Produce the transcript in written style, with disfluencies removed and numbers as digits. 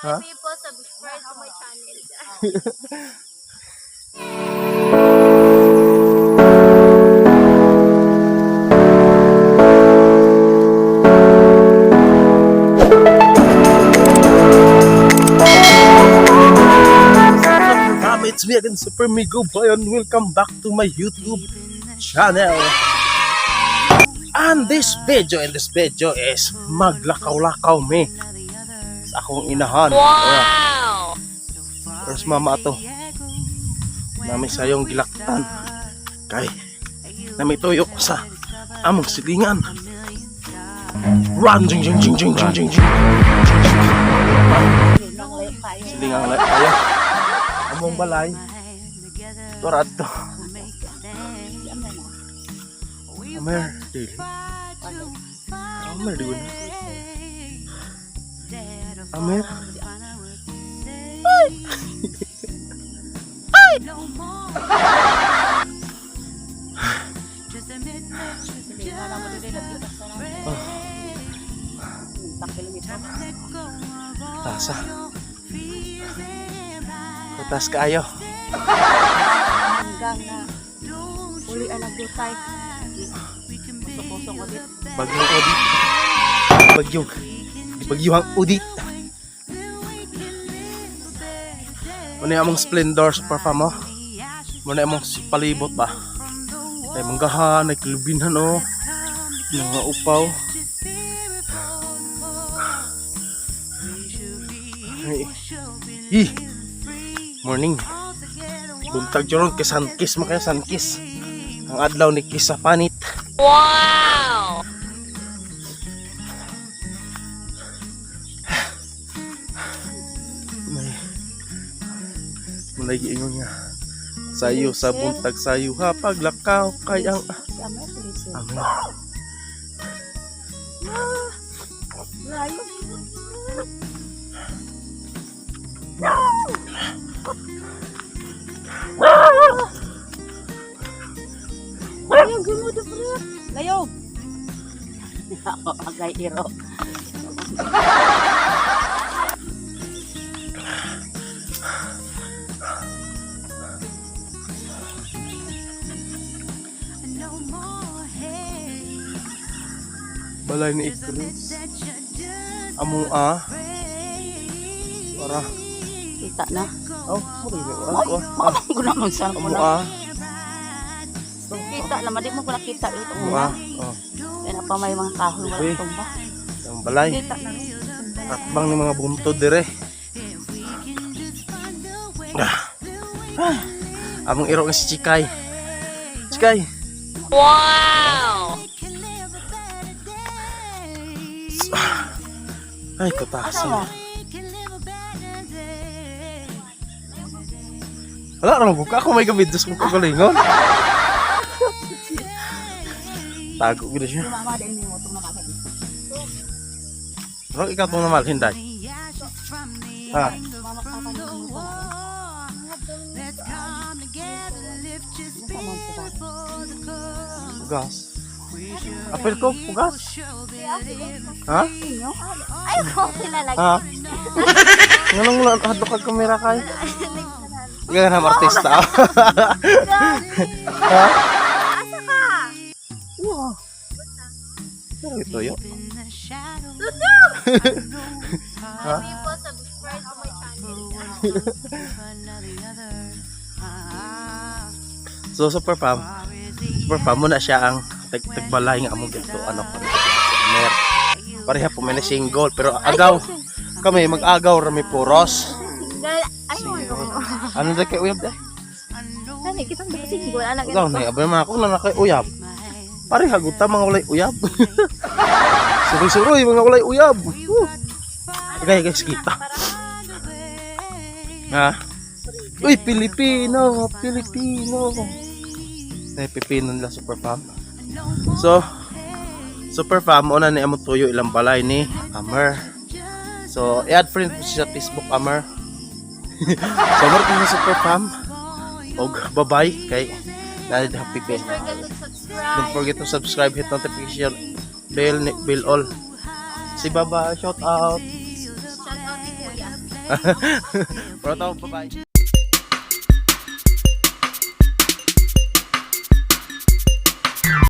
Ha? Hi people, subscribe to my channel. Ma'am, it's me again, Super Migo Boy, and welcome back to my YouTube channel. And this video, in this video is maglakaw-lakaw me sa akong inahan. Wow! Pero mama ato, nami sayong gilaktan kay nami tuyo sa among silingan. Run! Jing, jing, jing, jing, jing, jing, jing. Silingan lang kayo. Among balay. Torad to. Amer, dili. Amer, di na. Amer. Ay! Ay! Tasa. Kutas kaayo. Hanggang na uli ang nagdutay. Kusok-kusok ulit. Bagyong udit. Bagyong. Bagyong udit. Muna yung among splendor sa parfum mo. Muna yung among palibot ba. Ay manggahan, ay kilubinhan oh. Mga upaw. Ay. Ih. Morning. Buntag joron kay Sankis makaya Sankis. Ang adlaw ni Kisa Panit. May Malay giingon nga. Sayo sa buntag sayo ha paglakaw kay ang Si Amir, please. Amen. Layo. Layo, gumudo pre. Layo. Ako, agay iro. Balay ni Chris. Among a. Para. Kita na. Oh, mo rin. Oh, Mao ko na magsan ko Among na. a. Kita na, di mo ko nakita ito Among a. una. Oh, Kaya na pa may mga kahoy Uy. wala tumba. ang balay. Kita na. Atbang ni mga buntod dire. Ah. Ah. Among iro nga si Chikay. Chikay. Wow! Ay, kutasin. Ano? Wala ra mo ka ako may gabidos kong kagalingon. Tago gid siya. Mama din mo itong naman. Rong ikaw tong namal hinday. Ha. Mama papa ni mo. Pugas. Apel ko pugas. Ha? Inyo? Ay, ko kilala. Ha? Nganong wala hadlok kag kamera kay? Ikaw na artista. Ha? Asa ka? Wow. Pero ito yo. Hi people, subscribe to my channel. So super fam. Super fam mo na siya ang tagbalay nga among gito ano ko. Mer. Pareha po may na single pero agaw kami mag-agaw rami puros. Single. Ay, mo. Ano na kay uyab dai? Ano, kitang di single. Anak, Agaw na abay mga ako na kay uyab. Pareha gud ta mga walay uyab. Suroy-suroy mga walay uyab. Woo. Okay guys, kita. Ha? Uy, Pilipino, Pilipino. Ay, Pilipino nila super fam. So, super fam, una ni among tuyo ilang balay ni Amer. So, i-add friend po siya sa Facebook, Amer. So, meron po siya super fam. Og bye-bye kay Dahil happy pin. Don't forget to subscribe. Don't forget to subscribe, hit notification bell, bell all. Si Baba, shout out. Shout out. Kuya. Pero tao, bye-bye.